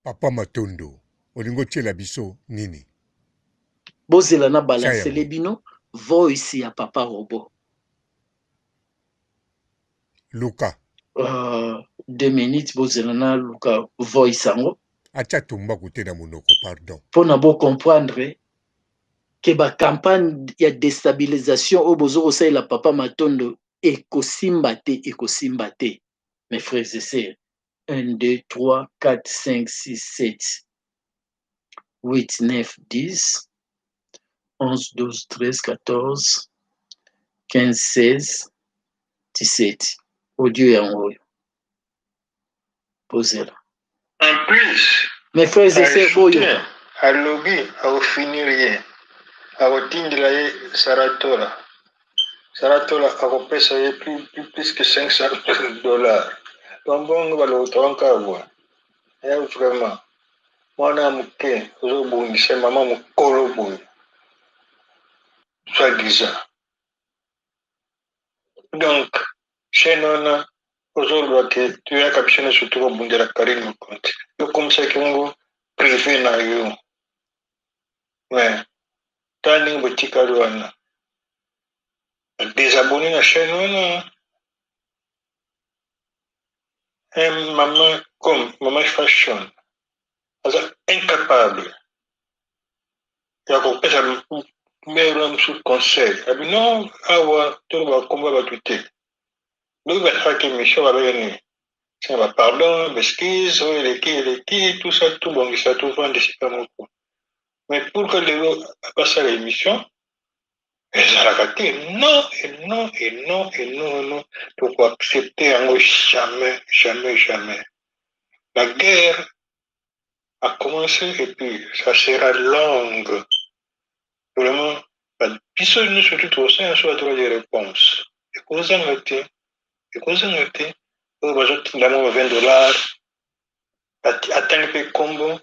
Papa Matondo, olingi otiela biso nini? Bozela na Tia balancele yango. bino voice ya papa robot. Luka. 2 minutes, bozela na luka voice yango. Atia tumbaku te na monoko, pardon. Mpona bocomprendre ke bacampagne ya déstabilisation oyo bozo kosalela papa Matondo ekosimba te, ekosimba te, mes frères et sœurs. 1, 2, 3, 4, 5, 6, 7, 8, 9, 10, 11, 12, 13, 14, 15, 16, 17. Audio yango oyo, bozela. En plus, mes frères et sœurs, boyoka. Alobi akofinir ye, akotindela ye Saratola. Saratola akopesa ye plus que 500 $. Donc bongo balokotaka kaka boye. Vraiment, mwana ya moke ozobundisa mama mokolo boye, soi-disant. Donc chaîne wana ozoloba ke toyaka biso nyonso tokobundela Karine Mokonzi, okomisaki yango privé na yo. Mais tala ndenge botikali wana, désabonné na chaîne wana. Un mama comme mama Fashion aza incapable ya kopesa mère wana mosusu conseil. Abi non, awa toloba komba bato te. Lobi basalaki émission, babenge nini, senga ba pardon, ba excuse, oyo eleki eleki, tout ça, tobongisa, tovanda esika moko. Mais pour que lelo basala émission, ezalaka te. Non et non et non et non, non, tokoaccepte yango jamais, jamais, jamais. La guerre a commencé et puis ça sera longue vraiment. Biso nyonso tu tosala so badroit de réponse, ekozanga te, ekozanga te. Oyo bazotinda mo ba 20 $, atangi mpe nkombo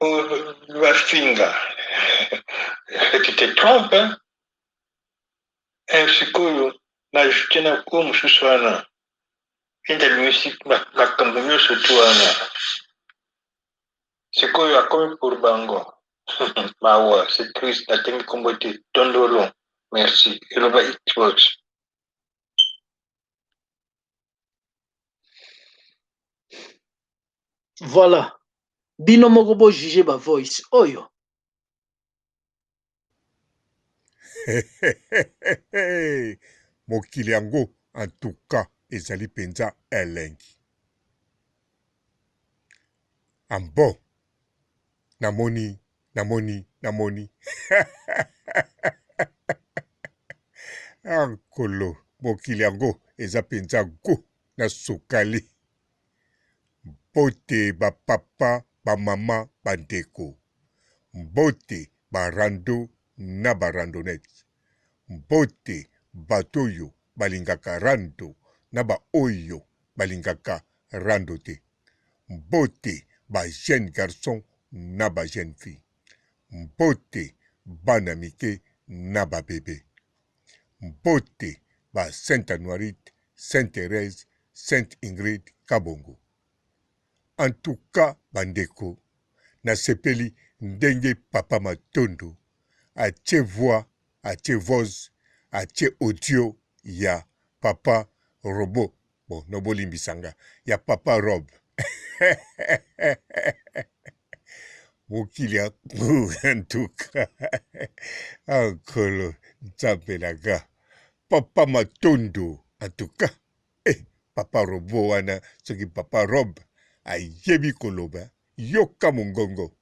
oyo bafinga, tu te trompes, hein? Sikoyo na ajoute na oyo mosusu wana ete abimisi makambo nyonso tu wana. Sikoyo akomi pour bango. Mawa, c'est triste. Natengi nkombo te. Tondolo, merci, eloba Xbox. Voilà, bino moko bojuge bavoice oyo. Mokili yango en tout cas ezali mpenza elengi. Ambo namoni, namoni, namoni. Ah, nkolo, mokili yango eza mpenza go na sukali. Mbote ba papa, ba mama, ba ndeko. Mbote ba rando na ba randonnettes. Mbote bato oyo balingaka rando na ba oyo balingaka rando te. Mbote ba jeunes garçons na ba jeunes filles. Mbote bana mike na ba bebes. Mbote ba Sainte Anuarite, Sainte Therèse, Sainte Ingrid Kabongo. En tout cas ba ndeko, nasepeli ndenge papa Matondo atie voix, atie voz, atie audio ya papa Robot, bon no bolimbisa nga, ya papa Rob. Mokili ya en tout cas, ah nkolo nzambe na nga, papa Matondo, en tout cas eh, papa Robot wana, soki papa Rob ayebi koloba, yoka mongongo,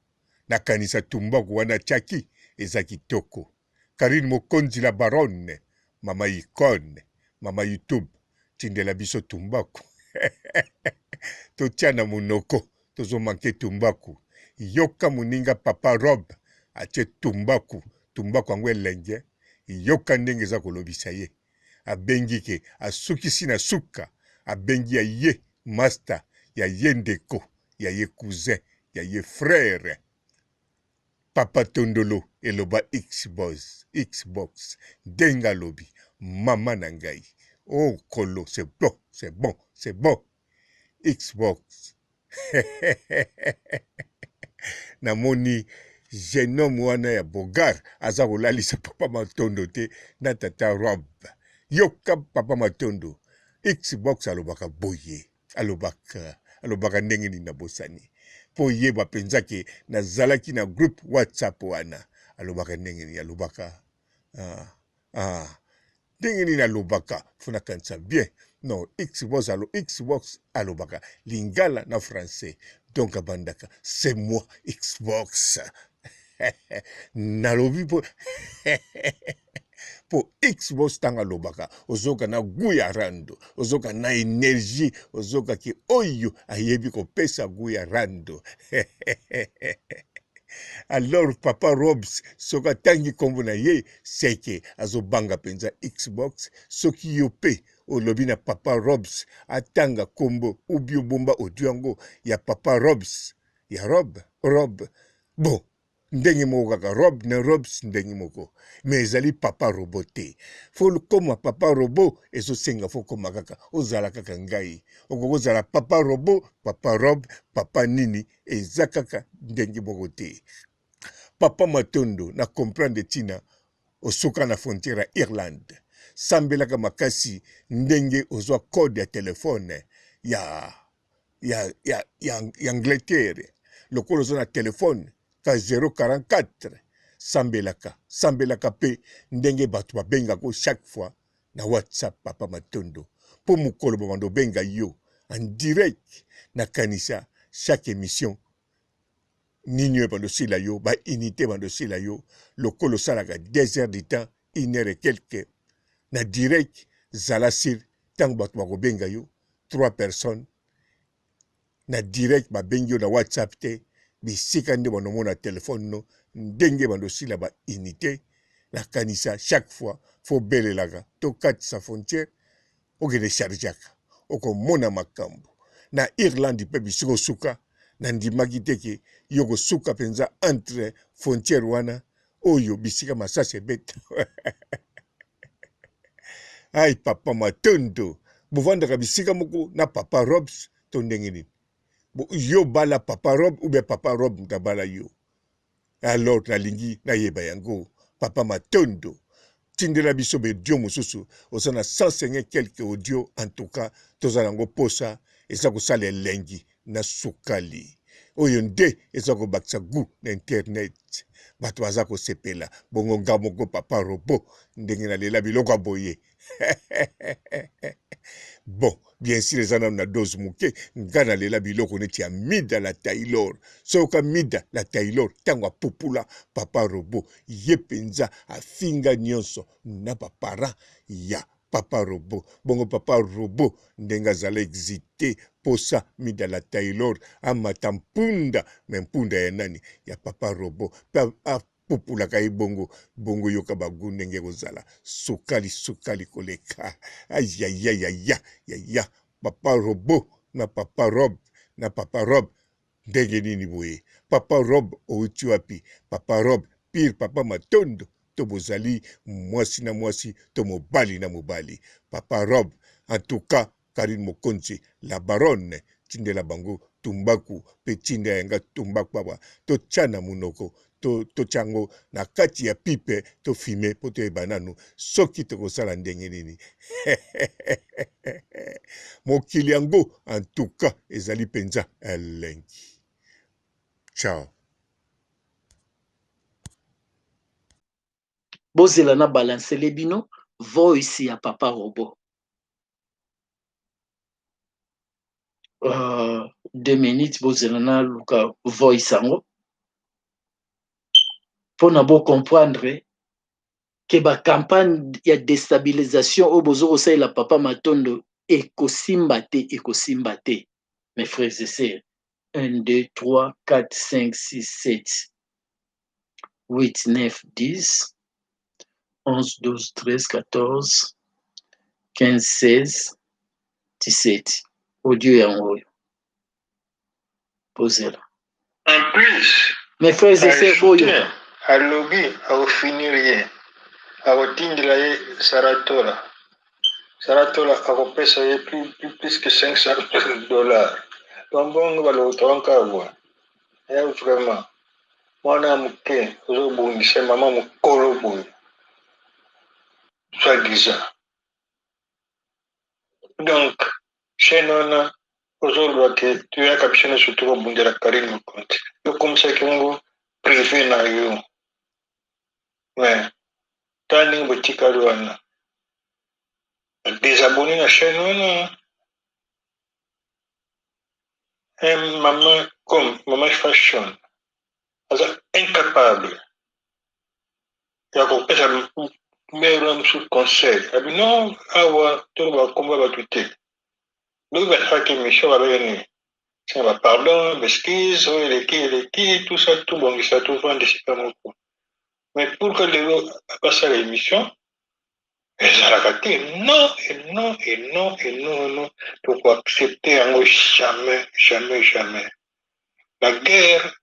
nakanisa tumbaku wana atiaki eza kitoko. Karine Mokonzi la baronne, mama icone, mama YouTube, tindela biso tumbaku totia na monoko, tozo manque tumbaku. Yoka moninga papa Rob atie tumbaku, tumbaku yango elenge, yoka ndenge eza kolobisa ye. Abengi ke asukisi na suka, abengi ya ye master, ya ye ndeko, ya ye cousin, ya ye frère. Papa Tondolo eloba Xbox, Xbox ndenge alobi mama na ngai oh kolo, c'est bon, c'est bon, c'est bon, Xbox. Namoni jeune homme wana ya Bogar aza kolalisa papa Matondo te na tata Rob. Yoka papa Matondo, Xbox alobaka boye, alobaka alobaka ndenge nini nabosani. Mpo oyeba mpenza ke nazalaki na groupe WhatsApp wana. Alobaka ndenge nini? Alobaka ah, ah. Ndenge nini alobaka fo nakanisa bien non xbox alo xbox alobaka lingala na français donc abandaka c'est moi xbox nalobi mpo mpo xbox ntango alobaka ozoka na gout ya rando ozoka na energie ozoka ke oyo ayebi kopesa gout ya rando alors papa robs soki atangi nkombo na ye seke azobanga mpenza xbox soki yo mpe olobi na papa robs atanga nkombo ubi obomba audio yango ya papa robs ya rob rob bon ndenge moko kaka rob na robs ndenge moko me ezali papa robo te fo koma papa robo ezosenga fo koma kaka ozala kaka ngai okoki kozala papa robo papa rob papa nini eza kaka ndenge moko te papa matondo na comprendre ntina osuka na frontière ya Irlande sambelaka makasi ndenge ozwa code ya telefone ya ya, ya, ya, ya Angleterre lokola oza na telefone ka 044 sambelaka sambelaka mpe ndenge bato babengako chaque fois na WhatsApp papa Matondo mpo mokolo babanda obenga yo en direct nakanisa chaque émission nini oyo ebanda osila yo ba unité ebanda osila yo lokola osalaka 2 heures du temps une heure et quelque na direct zala sur ntango bato bakobenga yo trois personnes na direct babengi yo na whatsapp te bisika nde bando omona telefone no ndenge bando osila ba unité nakanisa chaque fois fo belelaka tokatisa frontière okende chargeaka okomona makambo na Irlande mpe bisika osuka nandimaki te ke yo kosuka mpenza entre frontière wana oyo bisika masasi ebeta ai papa matondo bovandaka bisika moko na papa robs to ndenge nini yo bala papa rob ou bien papa rob moto abala yo Alors nalingi nayeba yango papa matondo tindela biso ba audio mosusu oza na 150 quelque audio en tout cas toza nango posa eza kosala elengi na sukali oyo nde eza kobakisa gout na internet bato baza kosepela bongo nga moko papa robot ndenge nalela biloko ya boye bon bien sûr eza nanu na dose moke nga nalela biloko neti ya mida la taylor soyoka mida la taylor ntango apupula papa robo ye mpenza afinga nyonso na baparent ya papa robo bongo papa robo ndenge azala exite posa mida la taylor amata mpunda me mpunda ya nani ya papa robo mpe populaka ye bongo bongo yoka bagu ndenge ekozala sukali sukali koleka ayayayaya yaya papa robo na papa rob na papa rob ndenge nini boye papa rob outi wapi papa rob pire papa matondo to bozali mwasi na mwasi to mobali na mobali papa rob en tout cas Carine Mokonzi la baronne tindela bango tumbaku pe tinda ya nga tumbaku awa totia na munoko to totia yango na kati ya pipe to fume po toyeba nanu soki tokosala ndenge nini mokili yango en tout cas ezali mpenza elengi ciao Bozela na balancele bino voice ya papa robot. 2 minutes bozela naluka voice yango pona bo comprendre ke ba campagne ya destabilisation oyo bozo kosalela papa Matondo ekosimba te ekosimba te mes frères et sœurs 1 2 3 4 5 6 7 8 9 10 11 12 13 14 15 16 17 audio yango oyo bozela En plus, mes frères et sœurs boyoka alobi akofinir ye akotindela ye saratola saratola akopesa ye plus, plus, plus que 500 dollars donc bongo balokotaka nkabwa eh, vraiment. Mwana ya moke ozobundisa mama mokolo boye soit disant. Donc chaîne wana ozoloba ke toyaka biso nyonso tokobundela Carine Mokonzi, okomisaki yango privé na yo, mais tala ndenge botikali wana désabonné na chaîne wana. Un maman comme maman fashion aza incapable ya kopesa mère wana mosusu conseil abi non awa toloba kombo ya bato te. Lobi basalaki émission babaki nini, senga ba pardon, ba excuse, oyo eleki eleki, tout ça, tobongisa, tovanda esika moko. Mais pour que lelo basala émission ezalaka te, non et non et non et non, non, tokoaccepte yango jamais, jamais, jamais. La guerre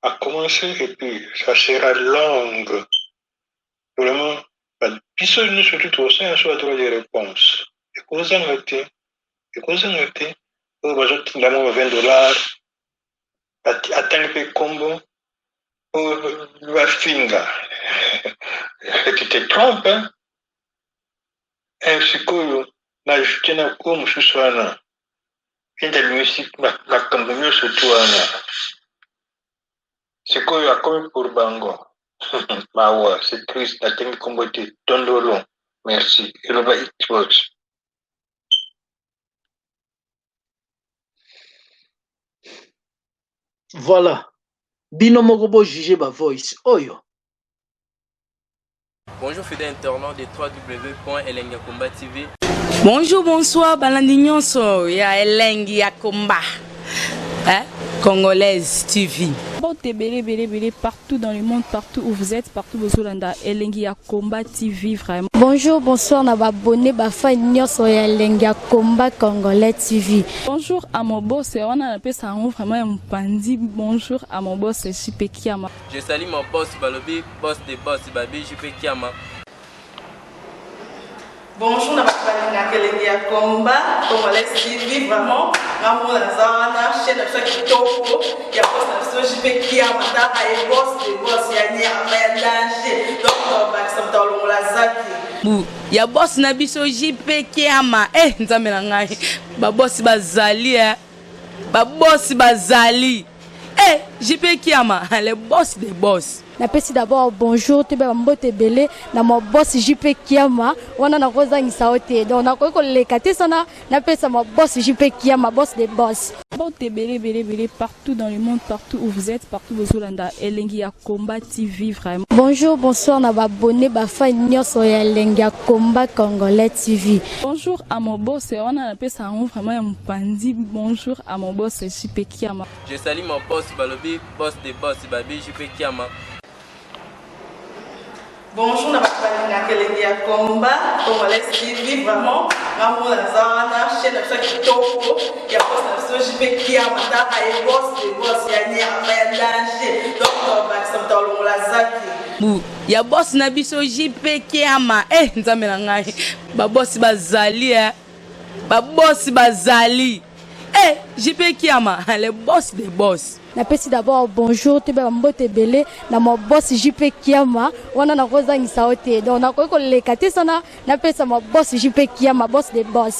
a commencé et puis ça sera longue vraiment. Biso nyonso tu tokosala so badroit de réponse ekozanga te, ekozanga te. Oyo bazotinda mo ba 20 $, atangi mpe kombo oyo bafinga, tu te trompes, hein? Sikoyo na ajoute na oyo mosusu wana ete abimisi makambo nyonso tu wana, sikoyo akomi pour bango. Mawa, c'est triste. Natengi kombo te, tondolo. Merci, eloba Xbox. Voilà, bino moko bojuge ba voice oyo. Bonjour fidèles internautes de www.elengiyakomba TV. Bonjour, bonsoir, balandi nyonso ya Elengi ya Komba. Hein? Congolaise TV. Mbote ebele ebele ebele partout dans le monde, partout où vous êtes, partout bozolanda Elengi ya Combat TV vraiment. Bonjour, bonsoir na ba abonné, ba fan nyonso ya Elengi ya Combat Congolais TV. Bonjour à mon boss, wana napesa yango vraiment ya mopanzi. Bonjour à mon boss JP Kiama. Je salue mon boss Balobi, boss de boss Babi JP Kiama. Bonjour na bato balingaka Elengi ya Combat Congolais TV vraiment. Nga moko naza wana, chaîne na biso ya kitoko ya boss na biso JP Kiama, taka ye boss de boss ya nyama ya danger, donc tobakisa moto alongola zaki Bu ya boss na biso JP Kiama. Eh nzambe na ngai, ba boss bazali eh. Ba boss bazali. Eh JP Kiama, le boss des boss. Napesi d'abord bonjour toyeba bambote ebele na ma boss JP Kiama wana, nakozangisa yo te, donc nakoki koleka te sana napesa ma boss JP Kiama, boss de boss. Mbote ebele ebele ebele partout dans le monde, partout où vous êtes, partout bozolanda Elengi ya Combat TV vraiment. Bonjour, bonsoir na ba abonné, ba fan nyonso ya Elengi ya Combat Congolais TV. Bonjour à mon boss, wana napesa yango vraiment ya mopanzi. Bonjour à mon boss JP Kiama. Je salue mon boss Balobi, boss de boss Babi JP Kiama. Bonjour na bato balingaka Elengi ya Combat Congolais TV vraiment. Nga moko naza wana, chaîne na biso ya kitoko ya boss na biso JP Kiama, taka ye boss de boss ya nyama ya danger, donc tobakisa moto alongola zaki Bu ya boss na biso JP Kiama. Eh nzambe na ngai, ba boss bazali eh. Ba boss bazali. Eh JP Kiama, le boss des boss. Napesi d'abord bonjour toyeba bambote ebele na ma boss JP Kiama wana, nakozangisa yo te, donc nakoki koleka te sana napesa ma boss JP Kiama, boss de boss.